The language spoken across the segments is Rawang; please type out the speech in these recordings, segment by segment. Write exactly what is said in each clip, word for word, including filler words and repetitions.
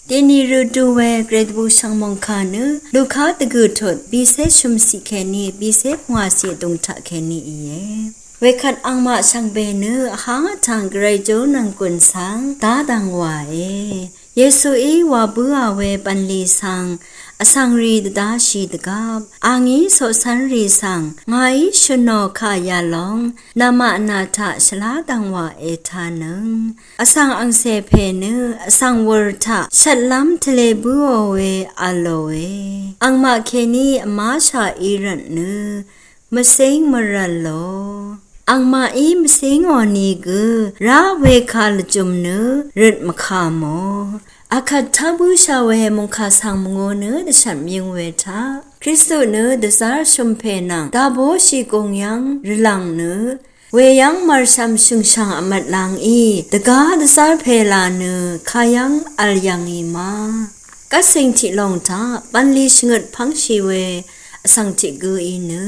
Deni rø du we Gvray dvbù shvngmòngkà nø Luka dvgø̀ tut bìcé shø̀mcì kèní bìcé pvngwàcì vdùng taq kèní íe. Wekvt angmaq shvngbe nø vháng vtv̀ng Gvray jó nv̀nggùn svng dá dv̀ng wàe. Yesuí wà bǿà we bv̀nlì svng vsvng rì dvdáshì dvgvp, a ngí coqcv́nrì svng ngàí shø̀nò kà yalòng namaq nà taq shvlá dv̀ng wà ètánøng. Vsvng angcè pè nø vsvng wur taq shvtlv́m tvlē bǿò we v̄lòe. Angmaq kèní vmáshà í rvt nø mvcíng mvrv̀l lò. Angmaqí mvcíngò nìgø rá we kà lvjø̀m nø røt mvkà mò. Akvt tá bǿshà we mòngkà svng mvngū nø dvshvt myøng we taq Kristu nø dvzv́r shø̀mpè nvng dvbóshì gùng yv́ng rvlv̀ng nø weyv́ng mv̀rshv̀m shø̀ngshv̀ng vmvt lv́ngí dvgá dvzv́r pè là nø kayv́ng v̄l yv̀ngì ma. Gvtsing tiq lòng taq bv̀nlì shvngøt pv́ngshì we vsvng tiq gø í nø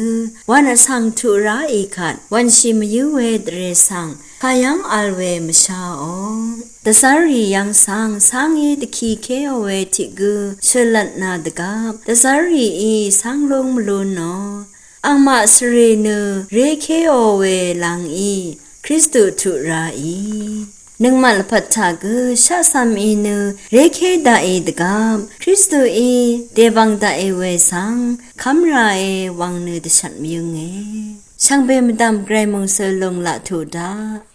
wv̀n vsvng tuq ráì kvt wv̀nshì mvyǿ we dvrè svng kayv́ng v̄l we mvsháò. Dvzv́rrì yv́ng svng cángí dvkikéò we tiq gø shø̀lvtnà dvgvp dvzv́rrìí cáng lúng mvlú nò. Angmaq svrì nø rékéò we lv́ngí Kristu tuq ráì nøngmaq lvpat taq gø shaqcv̀mì nø réké daqì dvgvp Kristuí dèbv̀ng daqì we svng kv́mràe wvng nø dvshvt myønge. Shvngbe mvdv̀m Gvray mòngsø lùng laq tuq daq